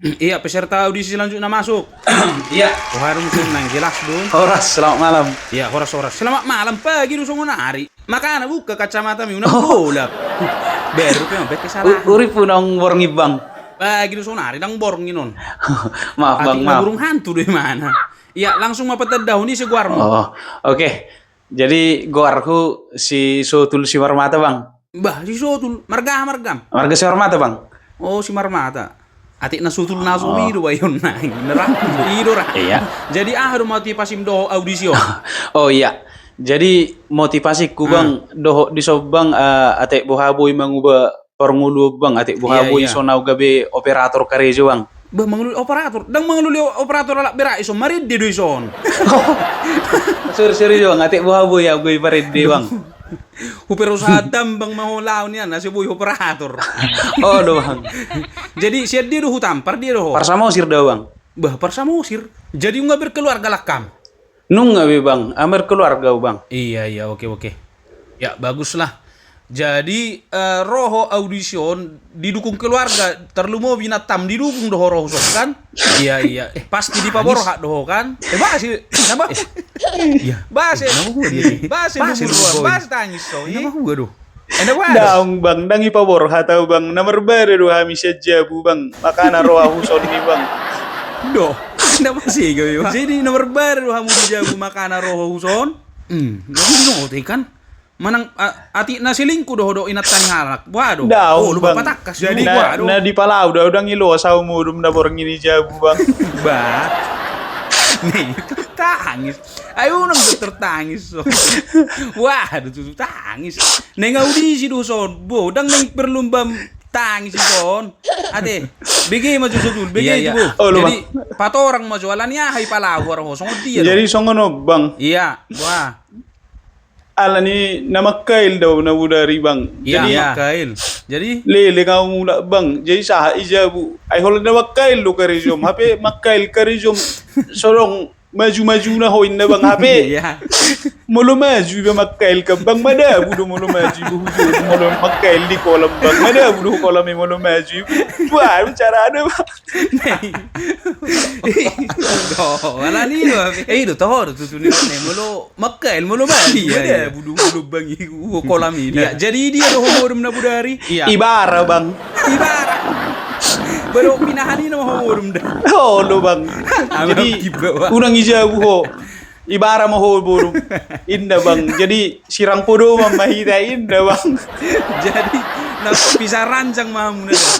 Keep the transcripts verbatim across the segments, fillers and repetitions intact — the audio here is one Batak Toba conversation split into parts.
Iya, peserta audisi selanjutnya masuk. Iya. Oh, harum tuh, nang jelas dong. Horas, selamat malam. Iya, horas, horas. Selamat malam, pagi do songon ari. Makana buka kacamatami, unang bolap. Baru pe, bek kesalahan. U-, urippu naung borngin, Bang. Pagi do songon ari, ndang borngin on. Maaf, Bang, maaf. Burung hantu do imana. Iya, langsung ma patandahon, ise goarmu? Oh, oke. Jadi, goarhu si Sotul Simarmata, Bang. Bah, si Sotul. Marga aha margam? Marga Simarmata, Bang. Oh, Simarmata. Atik na Sotul na so i do, Bang, i on na. Nerang. I do ra. Iya. Jadi, aha do motivasim dohot audisi on? Oh, iya. Jadi, motivasingku, Bang, dohot dison, Bang, eh, atik boha boi manguba parngoluon, Bang, atik boha boi, iya, ison ahu gabe operator karejo, Bang. Bah, mangolu operator? Ndang mangolu o-, operator halak berak ison, marende do ison. Sorry, sorry, Bang, atik boha boi ahu gabe parende, Bang. Hu perusahaan tambang ma ho laho nian, asa boi operator. Oh, do, Bang. Jadi, sian dia do hutam, par dia do ho? Par Samosir do, Bang. Bah, par Samosir. Jadi, nunga berkeluarga langkam? Nunga be, Bang, ahu berkeluarga, Bang. Iya, iya, oke, oke. Ya, baguslah. Jadi, eh, ro ho audisi on didukung keluarga, tarlumobi inantam didukung do ho ro huson, kan? Iya, iya. Eh, pasti dipaborhat do ho, kan? Eh, bah, si, nama? Iya. Bah, si, nama gua dia? Bah, si, bah, si, bah, si tangis, so, nama gua do? Enda, Bang, ndang ipaborhat ahu, Bang. Na marbada do hami sian jabu, Bang. Makana ro ahu son i, Bang. Do. Enda, Bang, sega, Bang. Jadi na marbada do hamu di jabu, makana ro ho huson? Hmm, ndang dinote, kan? Manang, a-, atik na selingkuh do ho dohot inanta ni halak. Boha do? Ndang, Bang. Jadi, boha do? Na dipalau do, ndang iloas ahu modom na borngin i jabu, Bang. Bah. Nih, tangis. Ayo, unang tertangis, so. Wah, do tutu tangis. Naeng audisi do son, bo, ndang naeng perlomba tangis ison. Ate, bege ma jo, Sotul, bege jo, bo. Jadi, patorang ma jo, alani aha ipalau ho ro ho, songon dia do? Jadi songon on, Bang. Iya, wah. Alani na mangkail do ahu na bodari, Bang. Iya, mangkail. Jadi? Leleng ahu mulak, Bang. Jadi sahat i jabu. Ai holan na mangkail do karejom. Hape mangkail karejom. So adong maju-majuna ho inna, Bang, hape. Iya. Molo maju iba mangkail kan, Bang, madabu do molo maju iba hu jabu, molo mangkail di kolam, Bang, madabu do hu kolam i molo maju iba. Bah, bicara ada, Bang. Do, alani do, hape. Eh, do, toho do tutu ni, molo mangkail, molo maju, iya, madabu do hu kolam i. Iya, jadi dia do ho modom na bodari. Iya. Ibara, Bang. Ibara. Baru pinahan i nama ho modom da. Olo, Bang. Jadi, unang i jabu ho. Ibara ma ho modom. Inda, Bang. Jadi, sirang podoman ma hita, inda, Bang. Jadi, na pisang ranjang ma hamu na da.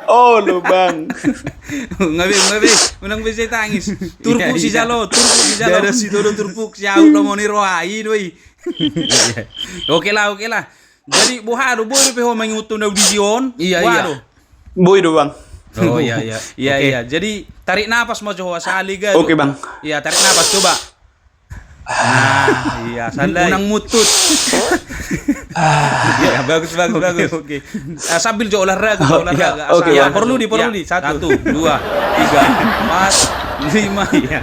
Olo, Bang. Ngabe, ngabe. Unang be sai tangis. Turpuk sijalo, turpuk sijalo. Dada sitodo turpuk siaut lomo ni roha i do i. Oke lah, oke lah. Jadi, boha do, boi dope ho mangihuthon audisi on? Iya, iya. Boi do, Bang. Oh, iya, iya. Iya, iya. Jadi, tarik napas ma jo ho, asa lega do. Oke, Bang. Iya, tarik napas, coba. Nah, iya, sandai. Unang muntut. Iya, bagus, bagus, bagus. Oke. Ah, sambil jo olahraga, jo olahraga. Oke, Bang. Porlu di, porlu di. Satu, dua, tiga, empat, lima, enam,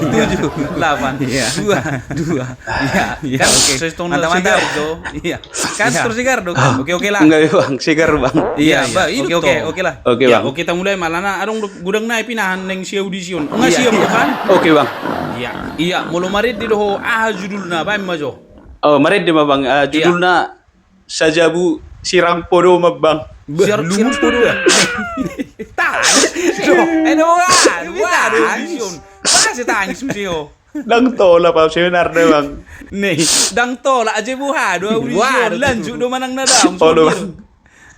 tujuh, delapan. Dua, dua. Iya, iya, oke. Mantap, mantap. Iya. Kan terus sigar do kan? Oke, oke lah. Enggak, Bang, sigar, Bang. Iya, iya. Oke, oke, oke lah. Oke, Bang. Oke, kita mulai, alana adong do godang nai pinahan naeng siaudisi on. Enggak siap do kan? Oke, Bang. Iya, iya, molo marende do ho, aha judulna, baen ma jo. Oh, marende ma, Bang. Eh, judulna Sajabu Sirang Podoman, Bang. Sirang Podoman. Tahan. Edo, wah, wah, audisi on. Wah, sai tangis muse ho. Ndang tolap ahu sebenarna, Bang. Nih, ndang tolap aja, boha do audisi on. Lanjut do manang na daong. Olo, Bang.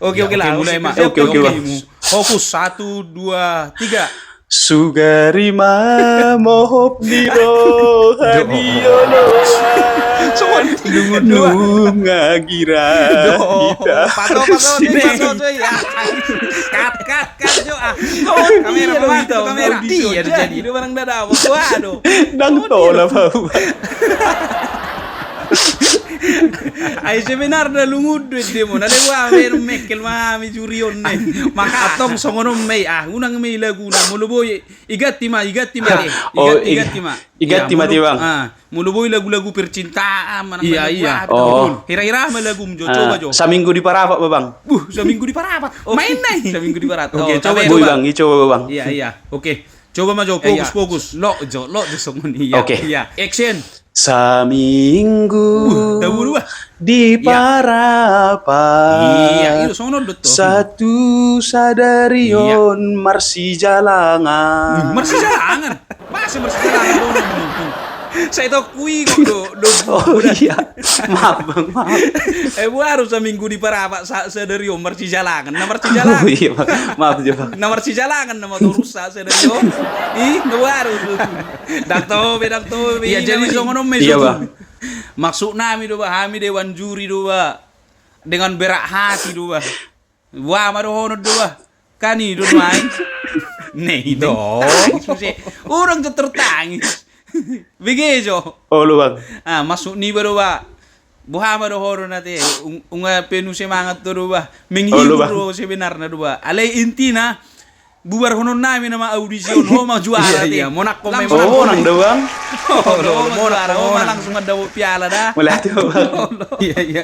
Oke, oke lah, mulai ma. Oke, oke, Bang. Fokus, satu, dua, tiga. Sugari ma mohop ni roha di oloan. Nunga gira hita. Pato, pato, pato, ya. Cut, cut, cut, jo, ah. Kamera, kamera. Iya, jadi do manang na daong. Waduh. Ndang tolap ahu. Ai sebenarna lungun do ende muna, ale, wah, mengkel ma hami juri on ne. Maka antong songon on ma i, ah, unang ma i laguna, molo boi, iganti ma, iganti ma, iganti, iganti ma. Iganti ma, Bang. Ah. Molo boi lagu-lagu percintaan, manang lagu apa, iya. Hira-hira ma lagum jo, coba jo. Saminggu di Parapat, Bang. Buh, saminggu di Parapat. Main nai. Saminggu di Parapat. Oke, coba, coba. Boi, Bang, i coba, Bang. Iya, iya. Oke. Coba ma jo, fokus, fokus. Lo jo, lo jo songon i. Oke. Iya. Action. Saminggu di Parapat. Iya, itu songon on do tu. Satu sadari on marsijalangan. Marsijalangan. Masa marsijalangan do. Sai tokui kok do. Oh iya. Maaf, Bang, maaf. Eh, baru saminggu di Parapat sadari on marsijalangan. Na marsijalangan. Oh iya, Bang. Maaf jo, Bang. Na marsijalangan nama torus sadari on. Ih, na baru. Dang tobe, dang tobe. Iya, jadi songon on ma i, Bang. Maksud nami do ba, hami dewan juri do ba, dengan berat hati do ba. Boha ma dohonon do ba. Kan i do nuaeng. Nei do. Tangis muse. Urang jo tertangis. Bege jo. Olo, Bang. Ah, maksud niba do ba. Boha ma dohonon ate. Nunga penuh semangat do ba. Menghibur do sebenarna do ba. Alai intina bubarhonon nami nama audisi on, ho ma juara. Iya, monang ho ma, monang do, Bang. Ho ma juara, ho ma langsung mandapot piala da. Mauliate, Bang. Iya, iya.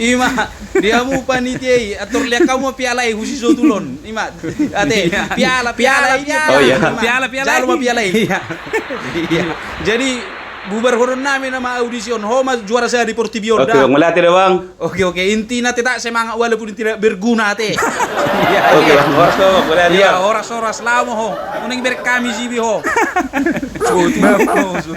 Ima, dia mu panitia i, atur lihat kamu piala i husi sotulon. Ima, ate, piala, piala i. Oh iya. Piala, piala. Jalo ma piala i. Iya. Jadi bubarhonon nami nama audisi on, ho ma juara sada di portibi on da. Oke, Bang, mauliate da, Bang. Oke, oke, intina tetap semangat walaupun tidak berguna ate. Iya, oke, Bang. Horas, Bang, mauliate, Bang. Iya, horas, horas, lamo ho. Unang berek kami sibi ho. Sotu, sotu.